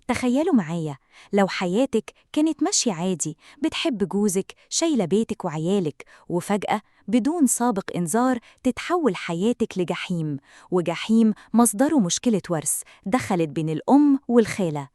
تخيلوا معايا لو حياتك كانت ماشية عادي، بتحب جوزك، شايلة بيتك وعيالك، وفجأة بدون سابق إنذار تتحول حياتك لجحيم، وجحيم مصدره مشكلة ورث دخلت بين الأم والخالة.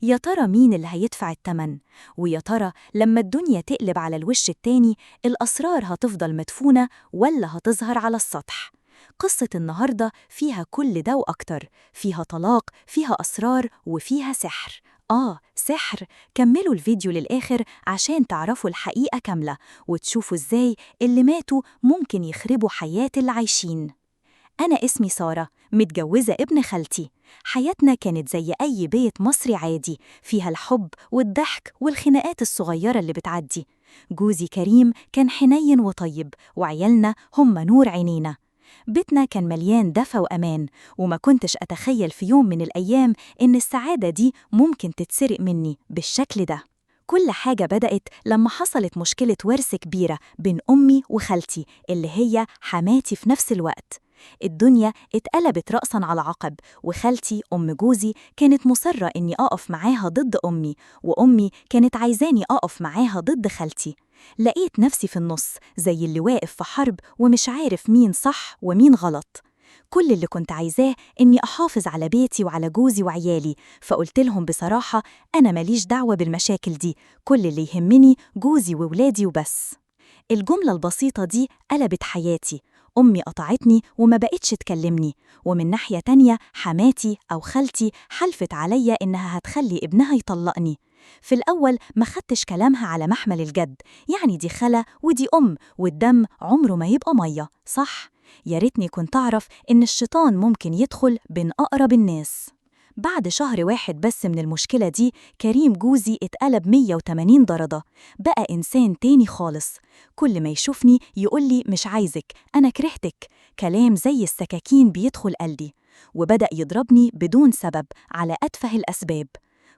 يا ترى مين اللي هيدفع الثمن؟ ويا ترى لما الدنيا تقلب على الوش التاني الأسرار هتفضل مدفونة ولا هتظهر على السطح؟ قصة النهاردة فيها كل ده وأكتر، فيها طلاق، فيها أسرار، وفيها سحر. آه سحر. كملوا الفيديو للآخر عشان تعرفوا الحقيقة كاملة وتشوفوا إزاي اللي ماتوا ممكن يخربوا حياة اللي عايشين. أنا اسمي سارة، متجوزة ابن خالتي. حياتنا كانت زي أي بيت مصري عادي، فيها الحب والضحك والخناقات الصغيرة اللي بتعدي. جوزي كريم كان حنين وطيب، وعيالنا هم نور عينينا. بيتنا كان مليان دفى وأمان، وما كنتش أتخيل في يوم من الأيام إن السعادة دي ممكن تتسرق مني بالشكل ده. كل حاجة بدأت لما حصلت مشكلة ورث كبيرة بين أمي وخالتي اللي هي حماتي في نفس الوقت. الدنيا اتقلبت رأساً على عقب، وخالتي أم جوزي كانت مصرة إني أقف معاها ضد أمي، وأمي كانت عايزاني أقف معاها ضد خالتي. لقيت نفسي في النص زي اللي واقف في حرب ومش عارف مين صح ومين غلط. كل اللي كنت عايزاه إني أحافظ على بيتي وعلى جوزي وعيالي، فقلت لهم بصراحة أنا ماليش دعوة بالمشاكل دي، كل اللي يهمني جوزي وولادي وبس. الجملة البسيطة دي قلبت حياتي. أمي قطعتني وما بقتش تكلمني، ومن ناحية تانية حماتي أو خالتي حلفت عليا إنها هتخلي ابنها يطلقني. في الأول ما خدتش كلامها على محمل الجد، يعني دي خالة ودي أم، والدم عمره ما يبقى مية، صح؟ يا ريتني كنت أعرف إن الشيطان ممكن يدخل بين أقرب الناس. بعد شهر واحد بس من المشكلة دي، كريم جوزي اتقلب 180 درجة، بقى إنسان تاني خالص. كل ما يشوفني يقولي مش عايزك، أنا كرهتك، كلام زي السكاكين بيدخل قلبي. وبدأ يضربني بدون سبب على أتفه الأسباب.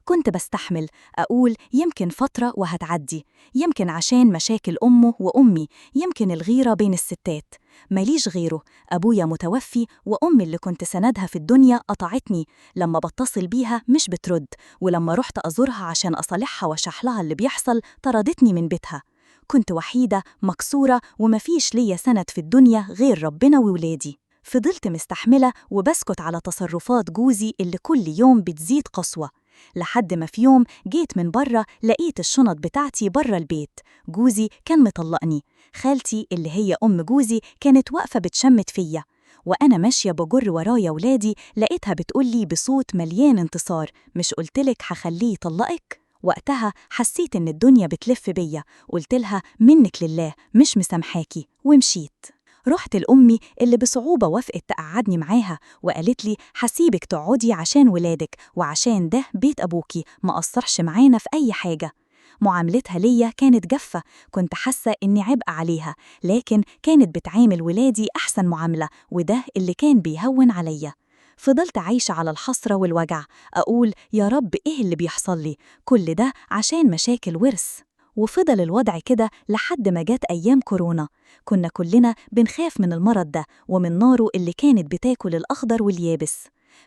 كنت بستحمل، أقول يمكن فترة وهتعدي، يمكن عشان مشاكل أمه وأمي، يمكن الغيرة بين الستات. ماليش غيره، أبويا متوفي، وأمي اللي كنت سندها في الدنيا قطعتني، لما بتصل بيها مش بترد، ولما رحت أزورها عشان أصالحها وأشرح لها اللي بيحصل طردتني من بيتها. كنت وحيدة مكسورة ومفيش ليا سند في الدنيا غير ربنا وولادي. فضلت مستحملة وبسكت على تصرفات جوزي اللي كل يوم بتزيد قسوة، لحد ما في يوم جيت من بره لقيت الشنط بتاعتي بره البيت. جوزي كان مطلقني. خالتي اللي هي أم جوزي كانت واقفة بتشمت فيا، وأنا ماشية بجر ورايا ولادي لقيتها بتقولي بصوت مليان انتصار، مش قلتلك هخليه يطلقك؟ وقتها حسيت إن الدنيا بتلف بيا، قلتلها منك لله مش مسامحاكي، ومشيت. رحت لأمي اللي بصعوبة وافقت تقعدني معاها، وقالت لي حسيبك تقعدي عشان ولادك وعشان ده بيت أبوكي، ما قصرش معانا في أي حاجة. معاملتها ليا كانت جافة، كنت حاسة إني عبء عليها، لكن كانت بتعامل ولادي أحسن معاملة، وده اللي كان بيهون عليا. فضلت عايشة على الحسرة والوجع، أقول يا رب إيه اللي بيحصل لي؟ كل ده عشان مشاكل ورث. وفضل الوضع كده لحد ما جت أيام كورونا. كنا كلنا بنخاف من المرض ده ومن ناره اللي كانت بتاكل الأخضر واليابس.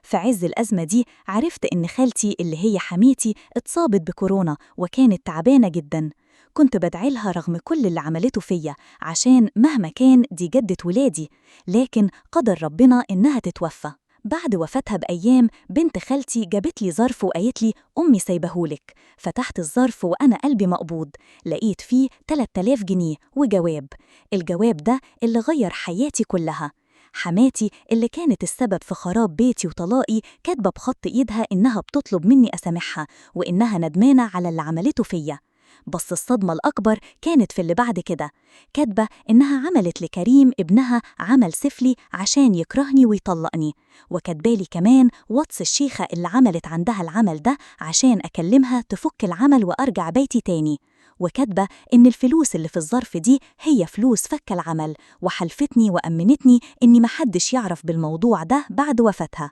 في عز الأزمة دي عرفت إن خالتي اللي هي حميتي اتصابت بكورونا وكانت تعبانة جدا. كنت بدعيلها رغم كل اللي عملته فيا، عشان مهما كان دي جدة ولادي، لكن قدر ربنا إنها تتوفى. بعد وفاتها بأيام بنت خالتي جابت لي ظرف وقالت لي أمي سايبهولك. فتحت الظرف وأنا قلبي مقبوض، لقيت فيه 3000 جنيه وجواب. الجواب ده اللي غير حياتي كلها. حماتي اللي كانت السبب في خراب بيتي وطلاقي كاتبة بخط إيدها إنها بتطلب مني أسامحها وإنها ندمانة على اللي عملته فيا. بس الصدمة الأكبر كانت في اللي بعد كده، كاتبة إنها عملت لكريم ابنها عمل سفلي عشان يكرهني ويطلقني، وكاتبالي كمان واتس الشيخة اللي عملت عندها العمل ده عشان أكلمها تفك العمل وأرجع بيتي تاني، وكاتبة إن الفلوس اللي في الظرف دي هي فلوس فك العمل، وحلفتني وأمنتني إني محدش يعرف بالموضوع ده بعد وفاتها.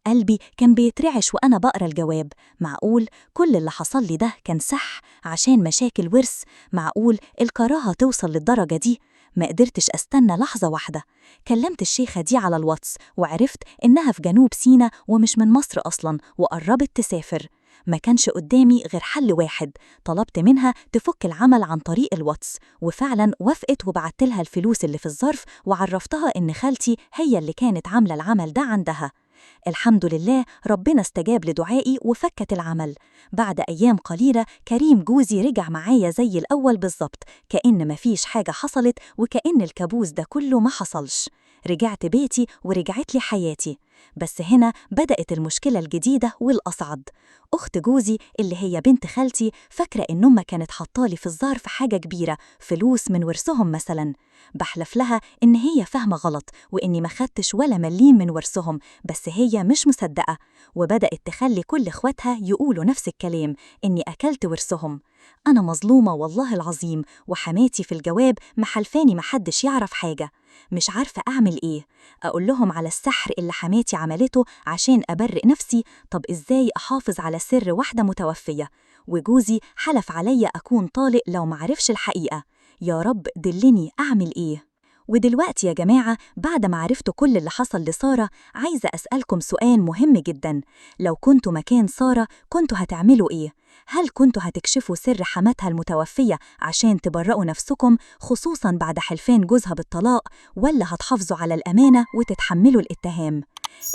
قلبي كان بيترعش وأنا بقرأ الجواب. معقول كل اللي حصل لي ده كان صح عشان مشاكل ورث؟ معقول الكراهة توصل للدرجة دي؟ ما قدرتش أستنى لحظة واحدة. كلمت الشيخة دي على الواتس وعرفت إنها في جنوب سينا ومش من مصر أصلا، وقربت تسافر. ما كانش قدامي غير حل واحد، طلبت منها تفك العمل عن طريق الواتس، وفعلا وافقت وبعت لها الفلوس اللي في الظرف وعرفتها إن خالتي هي اللي كانت عاملة العمل ده عندها. الحمد لله ربنا استجاب لدعائي وفكت العمل. بعد أيام قليلة كريم جوزي رجع معايا زي الأول بالظبط، كأن مفيش حاجة حصلت وكأن الكابوس ده كله ما حصلش. رجعت بيتي ورجعت لي حياتي. بس هنا بدأت المشكلة الجديدة والأصعب. أخت جوزي اللي هي بنت خالتي فاكرة إن أمها كانت حطالي في الظرف حاجة كبيرة، فلوس من ورثهم مثلا. بحلف لها إن هي فاهمة غلط وإني ما خدتش ولا مليم من ورثهم، بس هي مش مصدقة، وبدأت تخلي كل إخواتها يقولوا نفس الكلام، إني أكلت ورثهم. أنا مظلومة والله العظيم، وحماتي في الجواب محلفاني محدش يعرف حاجة. مش عارفة أعمل إيه؟ أقول لهم على السحر اللي حماتي عملته عشان أبرئ نفسي؟ طب إزاي أحافظ على سر واحدة متوفية؟ وجوزي حلف عليا أكون طالق لو معرفش الحقيقة. يا رب دلني أعمل إيه؟ ودلوقتي يا جماعة بعد ما عرفتوا كل اللي حصل لسارة، عايزة أسألكم سؤال مهم جدا. لو كنتوا مكان سارة كنتوا هتعملوا إيه؟ هل كنتوا هتكشفوا سر حماتها المتوفية عشان تبرئوا نفسكم، خصوصا بعد حلفان جوزها بالطلاق، ولا هتحافظوا على الأمانة وتتحملوا الاتهام؟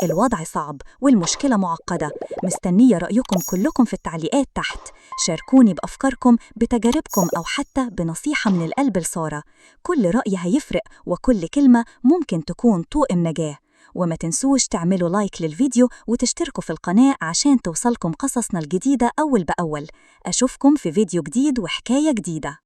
الوضع صعب والمشكلة معقدة. مستنية رأيكم كلكم في التعليقات تحت. شاركوني بأفكاركم، بتجاربكم، أو حتى بنصيحة من القلب لسارة. كل رأي هيفرق، وكل كلمة ممكن تكون طوق النجاة. وما تنسوش تعملوا لايك للفيديو وتشتركوا في القناة عشان توصلكم قصصنا الجديدة أول بأول. أشوفكم في فيديو جديد وحكاية جديدة.